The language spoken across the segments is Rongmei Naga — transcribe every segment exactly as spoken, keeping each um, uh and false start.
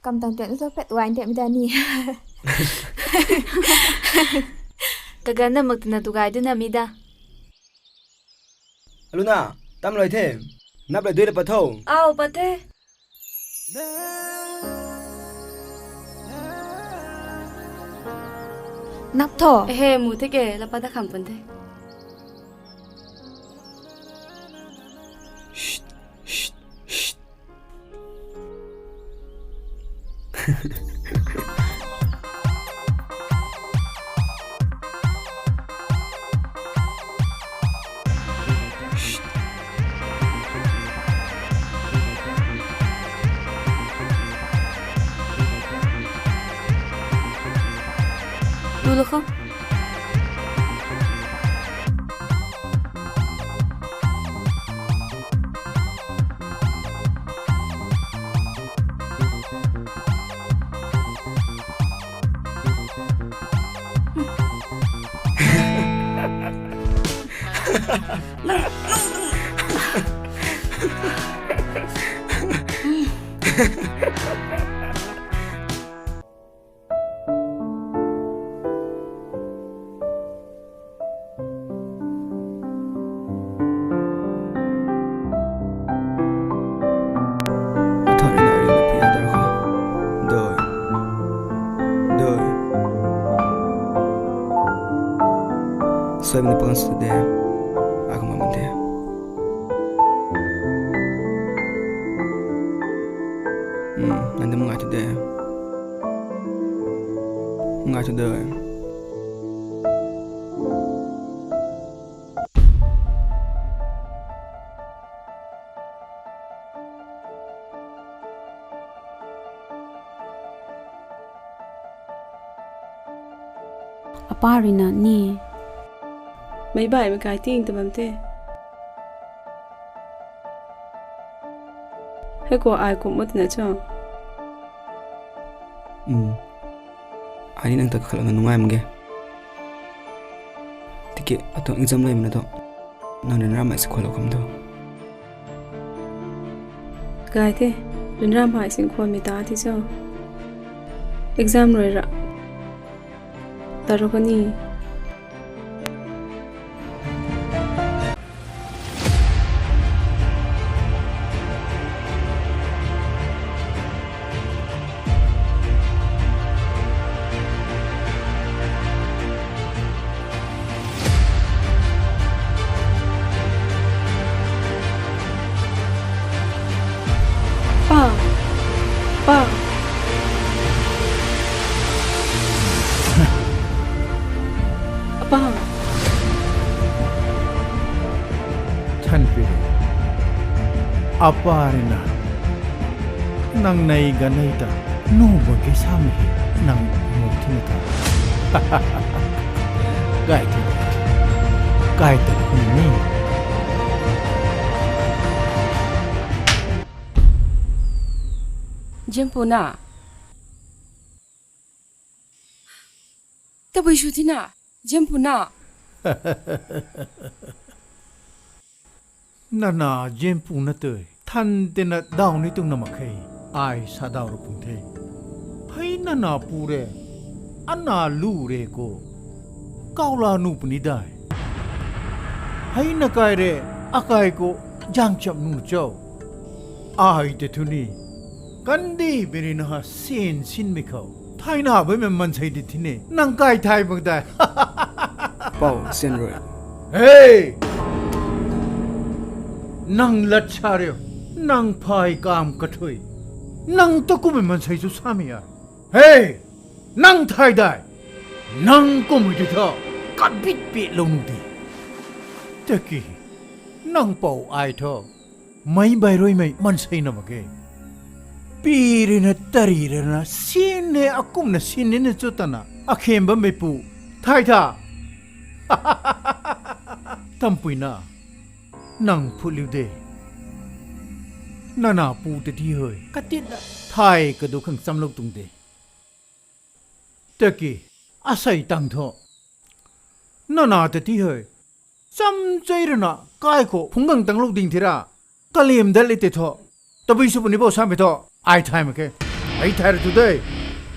Kam tang tian thu pet wine tian mi da ni. Kaganv na mak tina tu gay duna mi da. Aluna, tam loi the. Nap loi dui la pat tho. Au, pat the. Nap tho. Ehe, mu the ke, la pat da kham pun the. Shh, shh, shh. Lu lo kho. Athang rui na rui na pui adar kho. Doi. Doi. Suaimei na pakan sw de. Akumna man the. Hmm, nang dam ngai tu de. Ngai tu de. Apa rui na ni. Meic baihmei kai ting ta bam the. Hei khou ai kum mak tina cho? Um. Ai ni nang ta kakhat lana nungai mak ge. Tiki atuang exam leymei na thu. Nang ryanramei si khualou kham tho. Gay the, ryanramei si khuanmei ta ti cho. Exam rui ra. Taro kani. Pa. Pa. Apa. Than pi. Apa rui na. Nang nei ganei ta. Nu bam ke samei hei nang mu thina ta. Gay the. Gay ta ni. Jempuna. Tabui sw thina, Jempuna. Nana Jempuna tei than tina daw ni tuang na mak khe, ai sa daw ra pung the. Hei nana pu re, ana lu re khou, kaw la nu puni dai. Hei na kai re, akai khou zang cham nu cho. Ai tei thu ni, kandih biri na ha sin sinmei khou. Thayna bammei maansei di thine, nang kai thay bang dai. Pou, sian rui. Hey! Nang lat sa riu, nang phay kam kathui. Nang ta kummei maansei chu samei a. Hey! Nang thay dai. Nang kummei di tho, kabit pi lou nu di. Tiki, nang pou ai tho. Mei bai ruimei maansei na mak ge. Pi rui na tari rui na sin ne akumna sin ni na chu tana. Akhem bammei pu. Thay tha. Tampui na. Nang phut liu de. Nana pu ta di hei. Katit na. Thay kadu khang chamlou tuang de. Tiki. Asei tang tho. Nana ta di hei. Cham chei rui na, kai khou phungc gang tanglou ding thira. Kalim dat le tei tho. Tabui sw puni bo samei tho. Ai thay mak khe. Hei thay ru tu de.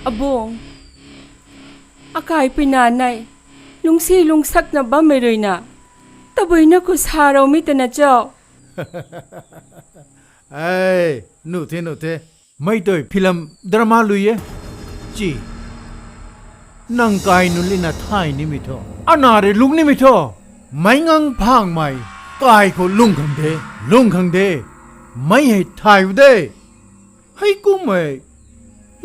Abung, akai puina nei, lungsi lungsakna bammei ruina, tabuina khou sa roumei tana cho. Ei, nu the, nu the. Mei tui film drama lui e. Chi. Nang kai nunc lina thay nimei thu, ana rui lung nimei thu. Meic ngang phangmei kai khou lung khang de, lung khang de. Mei hei thay u de. Hei kummei,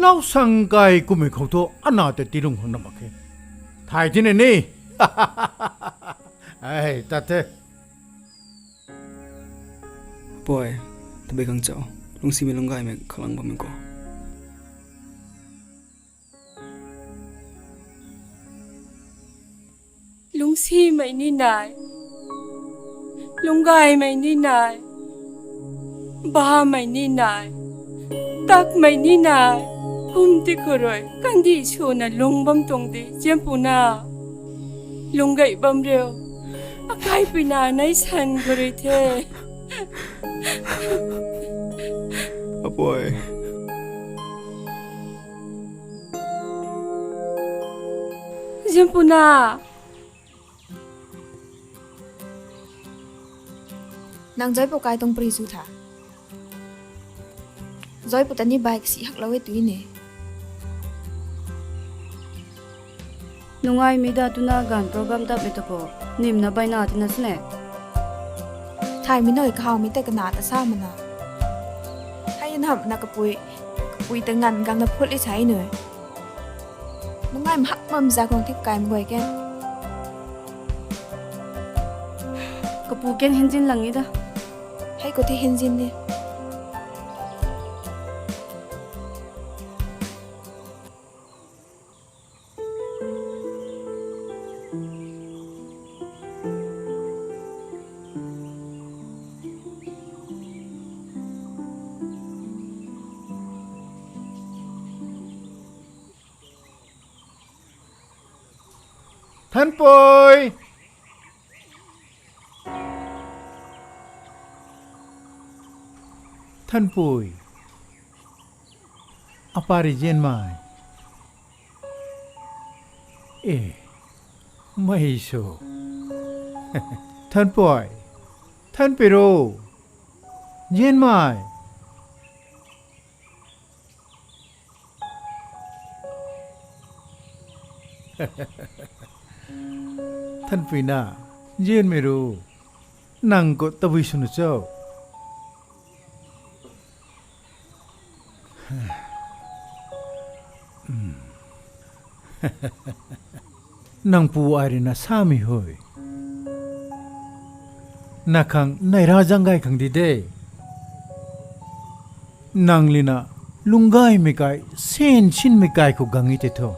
lau sang kai kummei khou thu ana ta ti lung khang na mak khe. Thay tina ni. Ei, tat the. Pui, tabui khang cho, lungsimei lunggaymei khalang bammei khou. Lungsimei ni nai, lunggaymei ni nai, bamei ni nai, takmei ni nai, kum ti khou rui kandih swna lung bam tuang di, Zianpuna. Lung gay bam riu, akai puina nei san khou rui the. Apui. Zianpuna. Nang Zoipu kai tuang pri zu tha. Zoipu ta ni bai kasi haklou e tui ne. Nungaimei da twna ganv program dammei ta khou, nimna baina tina sine. Thaymei nui kahawmei ta kana ta sa mana. Hei na hamhna kapui, kapui ta nganv gangna phut i sa e nui. Nungai mhak bam za khang thik kai mei guay ke. Kapu kan hinzin lang e da. Hei khou the hinzin ni. Thanpui! Thanpui! Apa rui Zianmei? E, mei sw. Thanpui! Thanpui ru! Zianmei! Thanpui na, Zianmei ru, nang khou tabui swna cho? Nang pu ai rui na samei hui, na khang neira zang gay khang di de. Nang lina lunggaymei kai, sen sinmei kai khou gang e tei thu,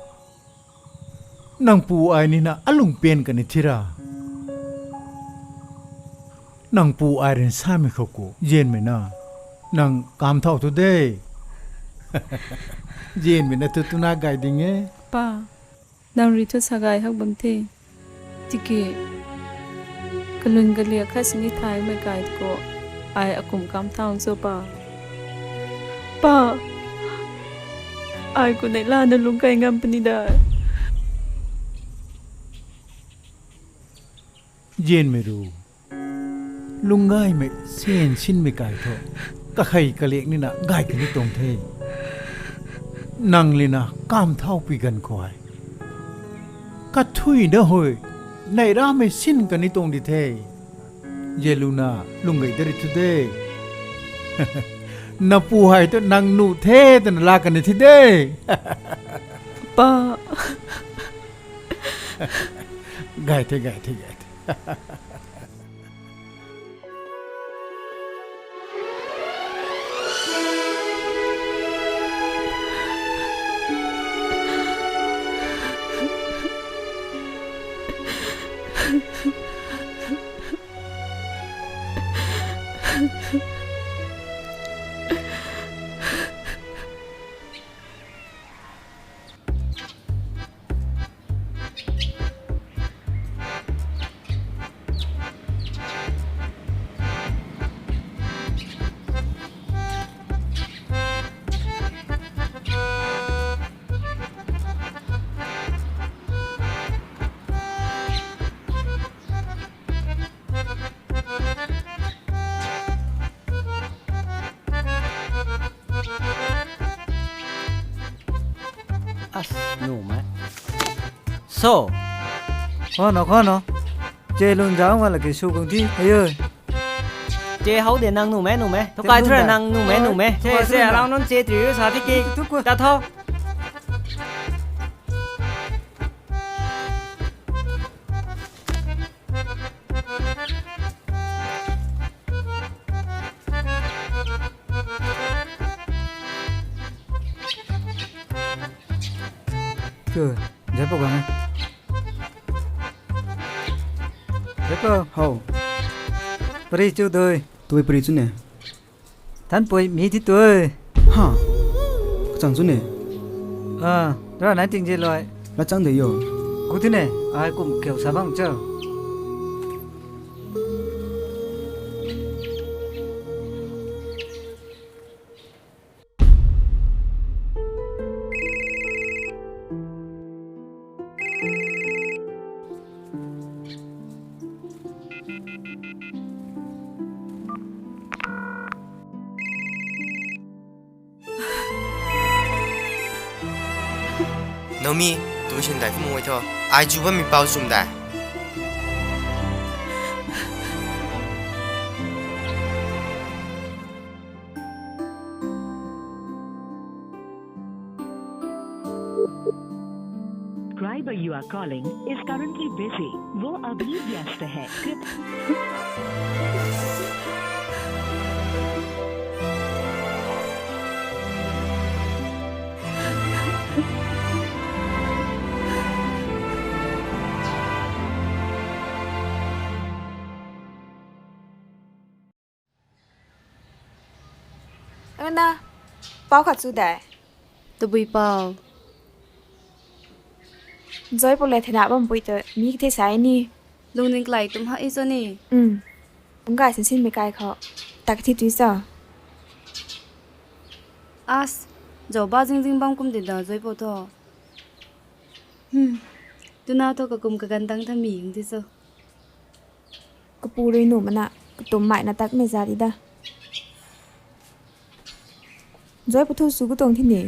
nang pu ai nina alung pen kani thira. Nang pu ai rui samei khou khou Zianmei na, nang kam thau tu de. Zianmei na tu twna gay ding e. Pa, nang rui thu sa gay hak bam the. Tiki, kalun kaliak khat sini thaymei kai khou, ai akum kam thau cho pa. Pa, ai khou neihla na lung kai ngam puni da. Zianmei ru, lunggaymei sen sinmei kai thu, kakhei kaliak nina gay kani tuang the. Nang lina kam thaupui ganv khou ai, kathuina hui, neihramei sin kani tuang di the. Zianluna, lung gay dari thu de. Na pu ai thu nang nuh the twna laa kani thi de. Pa. Gay the, gay the, gay the. Nuh me. So. Khwan o, khwan o. Che lun zauc nga la ke su kung thi. Ayo. Che how de nang nuh me, nuh me. Thokai thura nang nuh me, nuh me. Che, che, alau nunc che tri sa thi ki. Tu, tu, tu. Ta tho. Chu, Jaipou gang e. Jaipou. How. Pari chu dui. Tui pari chu ne. Than pui mi thi tui. Ha. Kachang chu ne. Ah, ra nai ting je loi. La chang de yo. Ku thi ne, ai kum kiu sa bang cho. Naomi, tu sin dai phung oi tho. Ai chu bammei pau chum dai. Subscriber you are calling is currently busy. वो अभी व्यस्त है। कृप- Ana, pau khat chu dai. Tabui pau. Joipou le thena bam pui tu mi kathe sai ni. Lungning klai tum ha i cho ni. Um. Kum gay sin sin mei kai khou. Tak thi tui cho. As, zau ba zing zing bam kum din da Joipou tho. Hmm. Tuna tho kakum kagan dang tha mi ung ti cho. Kapu rui nuh mana, katum mai na tak mei za di da. Joipou thu su katuang thi ni.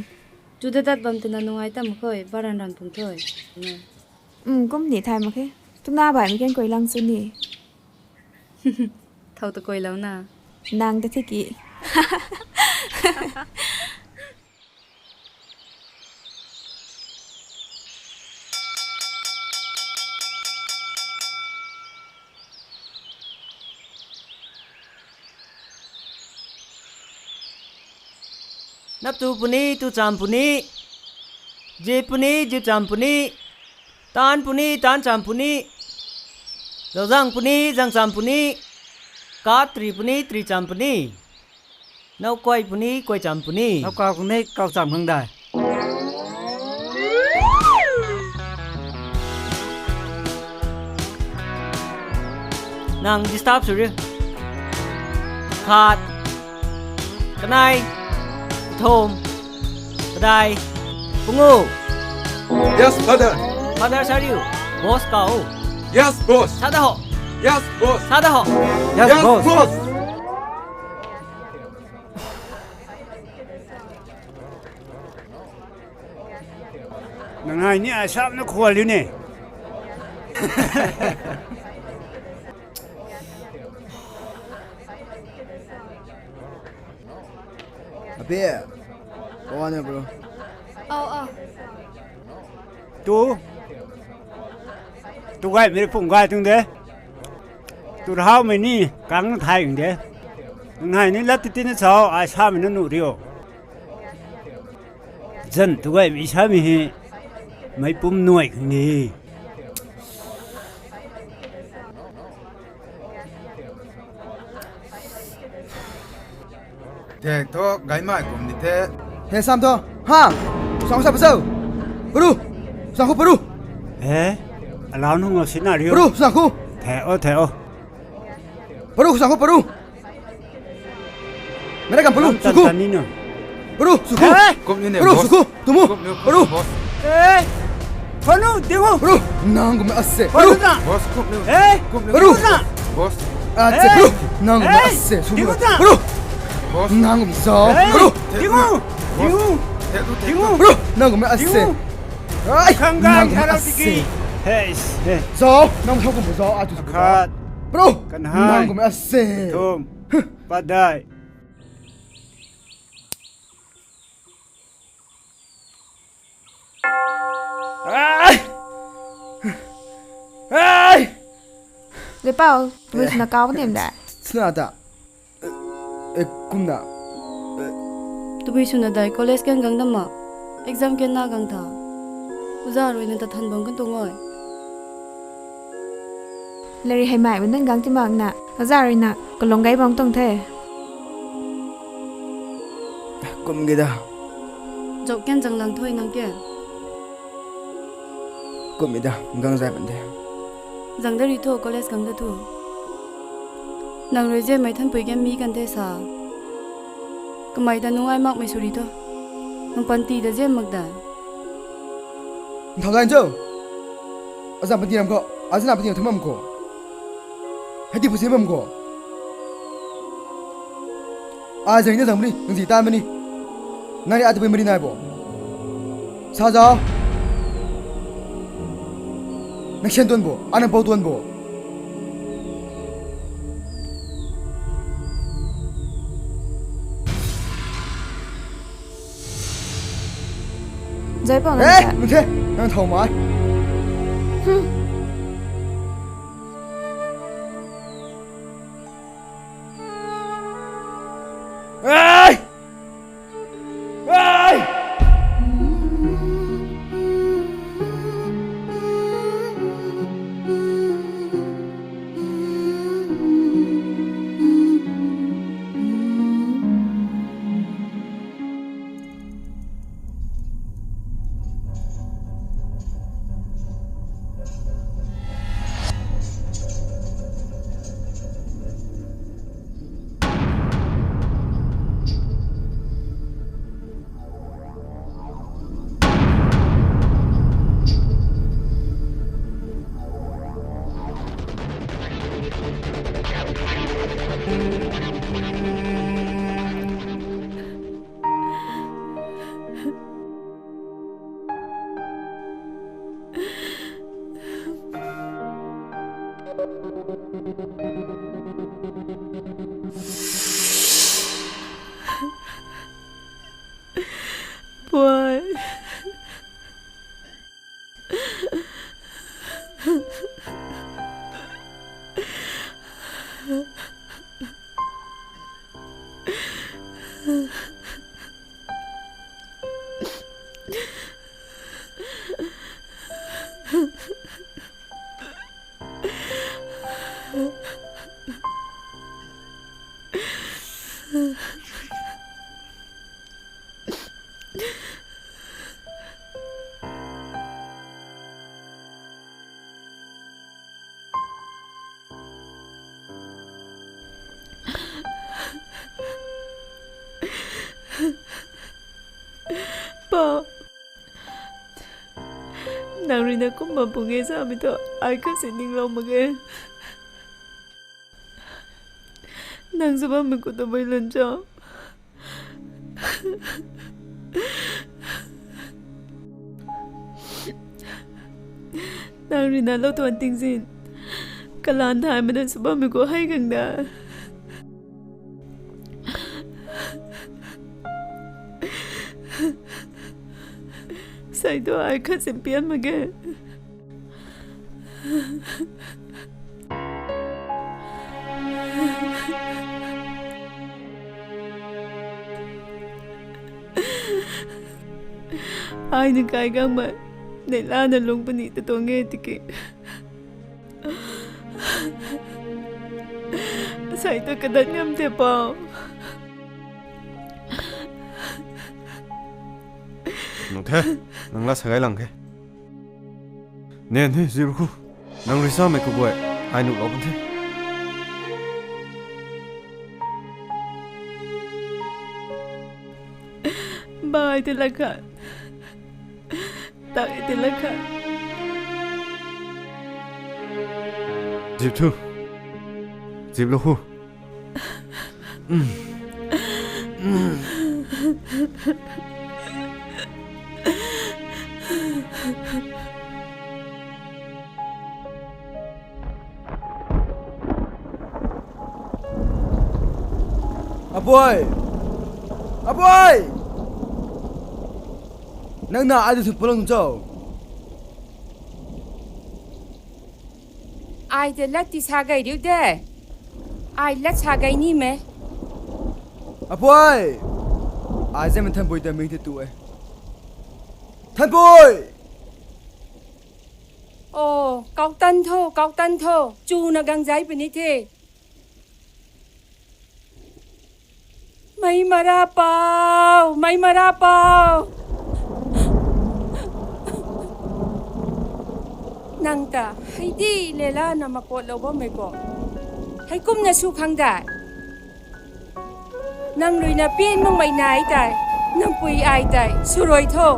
Chu dat dat bam twna nungai tam khou, baran ran pung tho. Um, kum ni thay mak khe. Tuna bai mi kan koi lang chu ni. Thau ta koi lou na. Nang ta thi ki. Nap tu puni, tu cham puni, je puni, je cham puni, tan puni, tan cham puni, zau zang puni, zang cham puni, kat tri puni, tri cham puni. Nau kuai puni, kuai cham puni. Nau kau kung ni, kau cham kung dai. Nang disturb sw riu. Khat. Kanei. Kathum. Kadai. Pungu. Yes, father. Father, sa riu. Boss kau. Yes, boss. Sa da ho. Yes, boss. Sa da ho. Yes, boss. Nang ai ni ai sap na khua liu ne. Ape, kawan na bro. Oh, oh. Tu. Tu gay mei phung gay tuang de. Tu rau mei ni kang thay ung de. Ngai ni lat ti ti na chau, ai sa mei na nuh riu. Zan tu gay mei sa mei hi. Mei pum nuai kang ni. Thek tho, gaymei kum ni the. He sam tho. Ha! Sang sa pasau. Paru. Sang khu paru. He? Alau nung lo sina riu. Paru, sang khu. The o, the o. Paru, sang khu paru. Mera kam paru, sang khu. Paru, sang khu. He? Kum ni ne, paru, boss. Sang khu. Tumu. Kum ni, paru. Boss. He? Paru, dingu. Paru. Nang kum ase. Paru. Paru na. Boss, kum ni. He? Kum ni. Paru. Boss. Ase, he? Paru. Nang kum ase. He? Dingu na. Paru. Boss. Nang kum zau. He? Paru. Dingu. Boss. Dingu. Dingu. Paru. Nang kum ase. Dingu. Ai, khang gang nang tharau ase. Tiki. Hey, hey. Zau, nang thau kum zau, atu zau. Khat. Bro, kanhai, nang kum ase. Thum. Padai. Ai! Ai! Lepau, tabui swna kau nem da. Sna ta. Eh, kumna. Tabui swna dai college gang gang dam ma. Exam ken na gang tha. Uza rui na ta than bang kan tu ngoi. Leri hei mai bun nang gang ti mak na. Uza rui na kalong gai bang tong the. Kum ge da. Jok ken zang lang thoi nang ken. Kum ge da, gang zai bun de. Zang da ri thu, college gang da thu. Nang rui zem mai than pui ken mi kan the sa. Kamai ta nung ai mak mai suri thu. Nang panty da zem mak da. Nthau lai cho. Azam panty ram ko, azam panty ram thamam ko. Hei ti phu se bam ko. Ai zang ni zang mani, nang zi tan mani. Nang ri ai tabui mari nai bo. Sa zau. Nang sian tuan bo, a nang pou tuan bo. Zai pau nang. Eh, sa. Mun the, nang thau mai. Hmm. Ai! Ai! Puai. Pa, nang rui na kumna pung e samei thu, ai khat si ninglou mak ge. Nang sw bammei khou tabui lun cho. Nang rui na lou tuan tingzin. Kalan thaymei na sw bammei khou hei gang da. Sai tu ai khat si pian mak ge. Ai na kai gang ma, neihla na lung puni ta tuang e tiki. Sai tu kadat ngam the pau. Nang the, nang la sa gay lang khe. Nen the, Zirkhu. Nang rui samei kaguay, ai nuh lou kan the. Bai te la khat. Tak te la khat. Zip thu. Zip lou khu. Ai, Apui! Apui! Nang na ai ta thun pulang cho? Ai ta lat ti sa gay riu de. Ai lat sa gay ni me. Apui! Ai zai me Thanpui ta ming te tu e. Thanpui! O, kau tan tho, kau tan tho. Chu na gang zai puni the. Mei mara pau, mei mara pau. Nang ta hei di lela na makuat lou bam mei bo. Hei kum na su khang dai. Nang rui na pian mak mei nai tei, nang pui ai tei, su rui tho.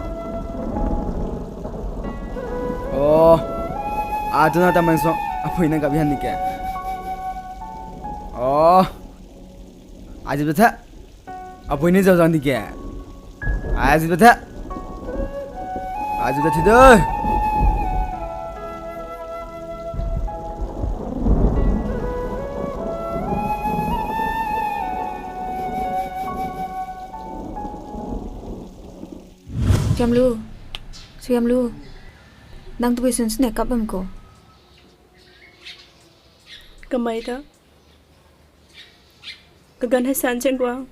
O, a tu na ta mang so, apui nang kap han ni ke. O, a zip ta the. Apui ni zau zang di ke. Ai zip ta the. Ai zip ta thi de. Suyam lu. Suyam lu. Nang tabui swn swn e kap bam ko. Kamei ta. Kaganv hei san cheng guang.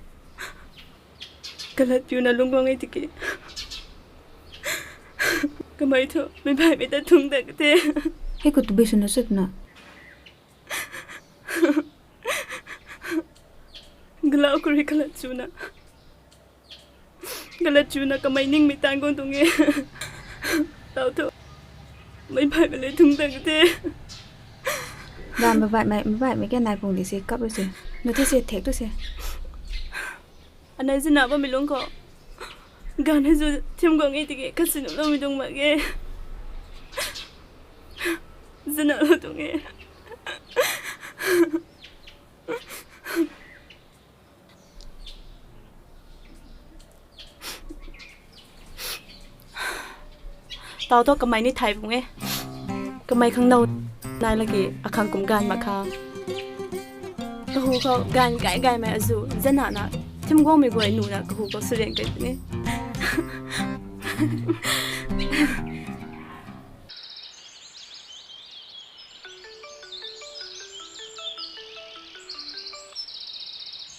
Kalat piuna lung guang e tiki. Kamei thu, mei bai mei ta thung ta kate. Hei khou tabui swn na sut na. Galau kuri kalat chuna. Galat chuna kamei ning mei tan guang tuang e. Tau thu. Mei bai mei le thung ta kate. Dan babai mei, babai mei ke nai pung di se kap lu se. Na the se thek tu se. Anei zina bammei lung khou. Ganv hei zu thim guang e tiki, kasi nuh loumei tuang mak ge. Zina lou tuang e. Tau thu kamei ni thay bung e. Kamei khang now nai laki akhang kum ganv mak khang. Kahu khou ganv gai gaymei azu zana na thim guangmei guay nu na kahu khou suriang kai ni.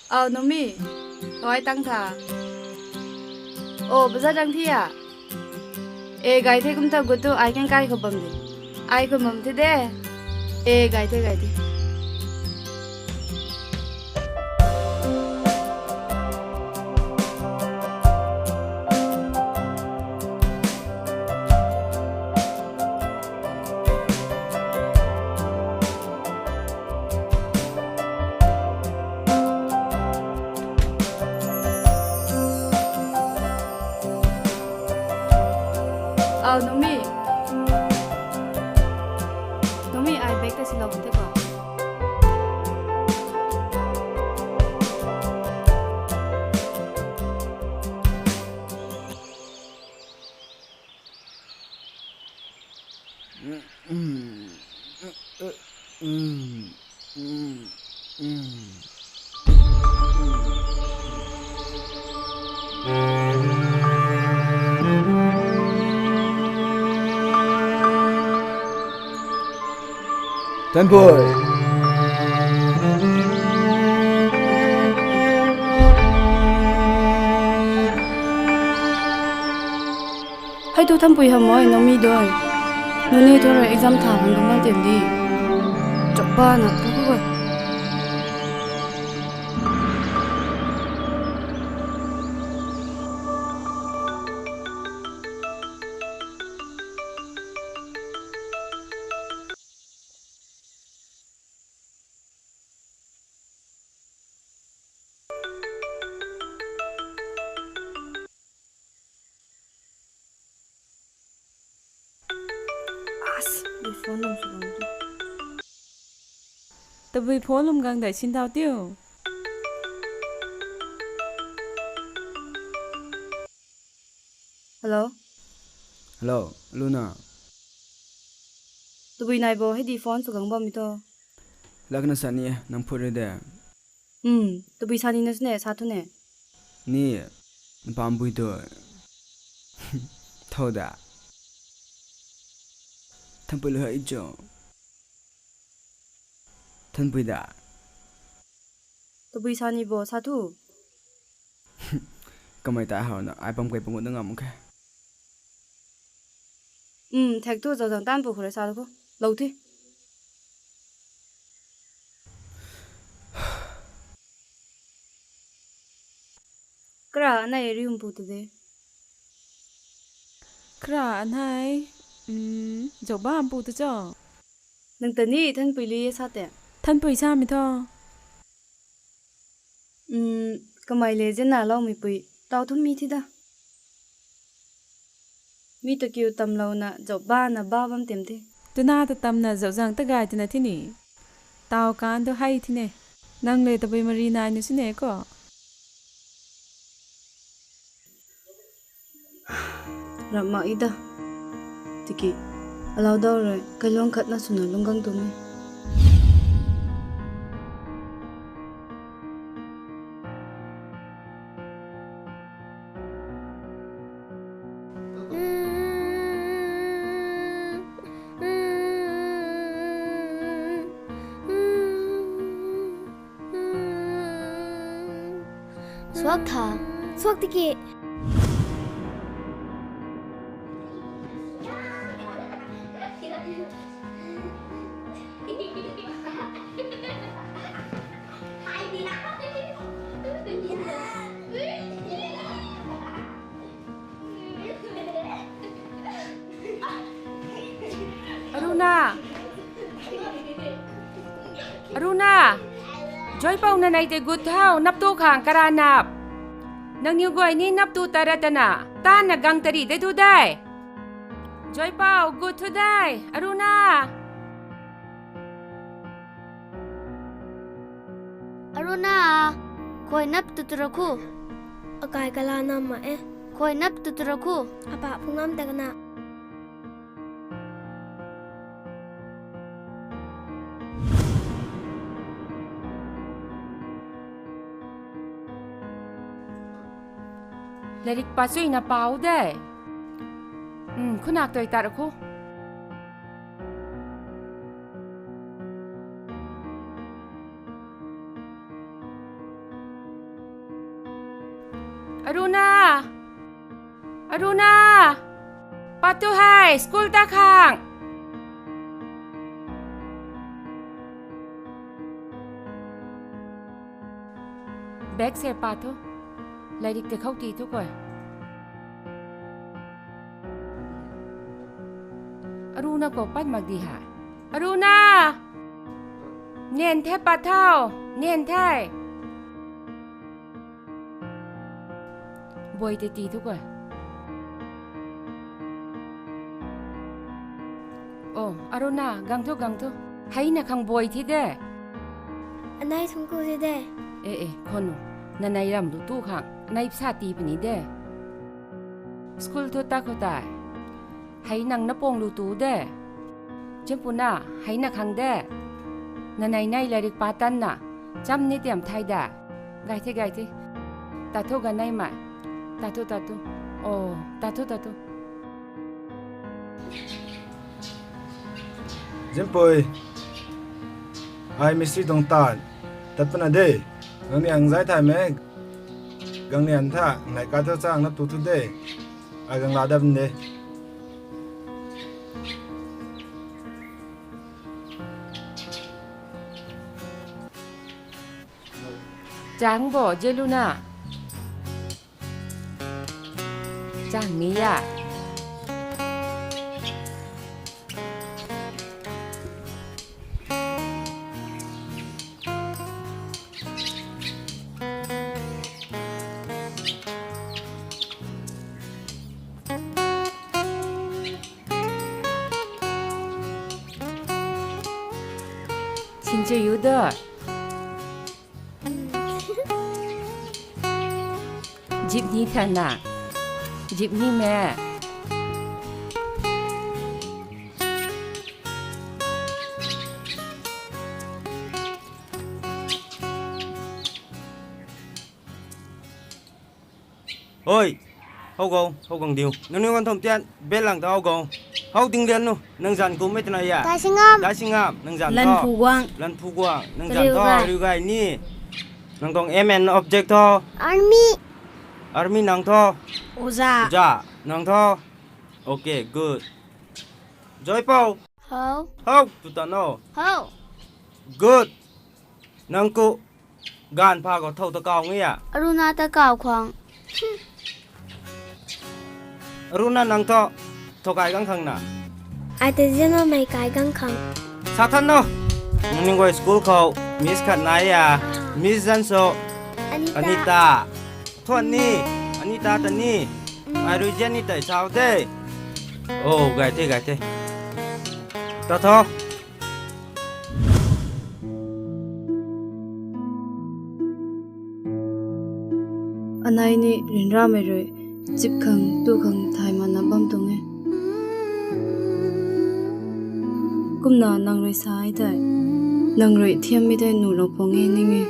Au, Numi. Ai tang tha. O, bazaar tang thi a? E, gay the kum ta gut tu ai kan kai khou bam di. Ai khou bam the de. E, gay the, gay the. Au, Numi. Numi, ai bag ta silou te ko. Thanpui. Hei tu Thanpui hamh e, Numi doi. Nuni thu rui exam tha hang gam na tiam di. Chok ba na thu ko. As, mi phone lum sw lum tu. Tabui phone lum gang dai sin thau tiu. Hello? Hello, Luna. Tabui nai bo, hei di phone sw gang bammei tu. Lakna sa ni, nang phut re de. Hmm, tabui sa ni na sw ne, sa thu ne. Ni, npam bui tu. Thau da. Thanpui lu hei cho. Thanpui da. Tabui sa ni bo, sa thu. Kamei ta hau na, ai pam kai pangut na ngam khe. Um, thek thu zau zang tan pu khou rui sa lu khou. Lou thi. Kara anei riu mpu tu de. Kara anei, um, zau ba mpu tu cho. Nang ta ni Thanpui li sa te. Thanpui sa mi tho. Um, kamei le zena lou mi pui. Tau thum mi thi da. Mi ta kiu tamlouna zau ba na ba bam tem the. Tuna ta tamna zau zang ta gay tina thi ni. Tau kan tu hei thi ne. Nang le tabui mari nai ni sw ne ko. Ramh mak i da. Tiki, alau dau rui, kailuang khat na swna lungc gang tu ni. Suak tha, suak tiki. Aruna! Aruna! Joypou, nanei tei gut thau, nap tu khang kara nap. Nangniw guay ni nap tu ta ra tana, tanna gang tari de tu de. Joypou, gut thu de, Aruna! Aruna, khuay nap tu tu ra khu. Akai kala nam ma e. Khuay nap tu tu ra khu. Apa phu ngam ta kana. Lairik pa chuina pau de. Um, khunak tui tat ra khu. Aruna! Aruna! Pat tu hei, school ta khang! Bag se pat thu. Lairik tei khou ti thu koi. Aruna khou pat mak di ha. Aruna! Nian the pat thau, nian the. Boi tei ti thu koi. O, Aruna, gang thu, gang thu. Heina khang boi thi de. Anei thungc ku thi de. E, e, khou nu. Nanei ram lu tu khang. Anei psa ti puni de. School thu ta khou tei. Hei nang na pang lu tu de. Chimpuna, heina khang de. Nanei nei lairik pa tanna. Cham ni tiam thai de. Gay the, gay the. Tat thu ganei mei. Tat thu, tat thu. O, tat thu, tat thu. Zimpui. Ai mistri tuang taan. Tat pana de. Gang ni ang zay thay me. Gang ni an tha. Nai ka thu chang nap tu thu de. Ai gang la dap de. Chang bo, Jeluna. Chang ni ya. Sinchu yu do. Jeepney than na. Jeepney me. Oi, how go, how gang diu. Nangniw ganv thum tian, bel lang ta how go. How ding lian nu, nang zan kum e twna ya. Dai Singam. Dai Singam, nang zan Lan tho. Phu Guang. Lan Phu Guang, nang zan Riu tho. Gai. Riu Gai ni. Nang tuang aim and object tho. Army. Army nang tho. Oja. Oja, nang tho. Okay, good. Joypou. How? How, tu ta no. How? Good. Nang ku, ganv pha khou thow ta kaw nge ya. Aruna ta kaw khwang. Aruna nang tho, thow kai gang khang na. Ai ta zianmei kai gang khang. Sa than no. Nangniw guay school khou, miss khat nai ya. Miss zan so. Anita. Anita. Thuan ni, Anita ta ni. Mm. Ai rui zian ni tei sau de. Oh, gai the, gai the. Ta tho. Anei ni ryanramei rui chip khang tu khang thay mana bam tuang e. Kumna nang rui sa e tei, nang rui thiammei tei nuhlou pung e ning e.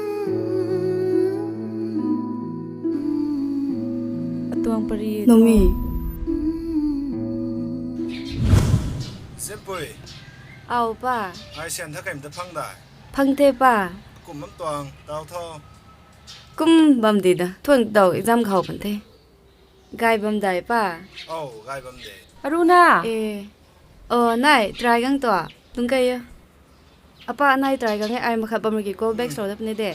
Atuang pari Nomi. Zianpui. Au pa. Ai sian tha kaimei ta phang dai. Phang the pa. Kum bam tuang, tau tho. Kum bam di da, thuan daw exam khou pan the. Gai bam dai pa. Oh, gai bam de. Aruna. Eh. Oh, nai, try gang tua. Dungc kai o. Apa nai try gang e, ai makhat bam rui ki call back sw da puni de.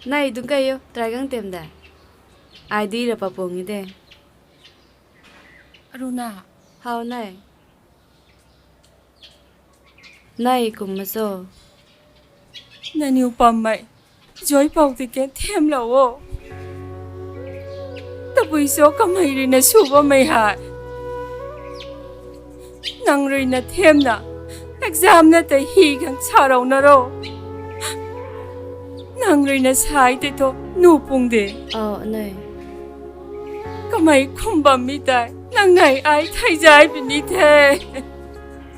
Nai, dungc kai o, try gang tem de. Ai di ra pa pung e de. Aruna. How nai? Nai kum ma cho? Nangniw pammei Joypou ti ke thiamlou o. Tabui cho kamei rui na sw bammei hei. Nang rui na thiamna, exam na tei hi khang sa rou na ro. Nang rui na sai tei thu nuh pung de. Au, nai. Kamei khum bammei tei, nang nei ai thei zai puni the.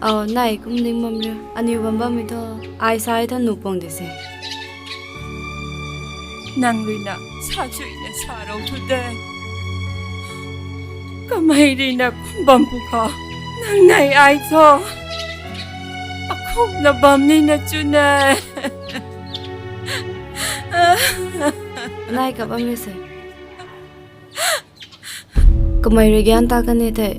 Au, nai kum ding bam riu. Aniw bam bammei thu, ai sai thu nuh pung de se. Nang rui na, sa chuina sa rou thu de. Kamei rui na khum bam pu kho. Nang nei ai thu. Akhum na bam ni na chu ne. Nai kap bam riu se. Kamei rui gyan ta kan e thei,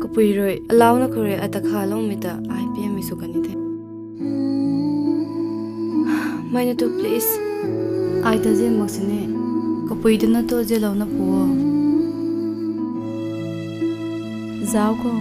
kapui rui, alauna khou rui, ata khaloumei ta, ai piamei sw kan e thei. Mei na tu, please. Ai ta zian mak sini. Kapui ta na tu zianlouna pu o. Zauc kho.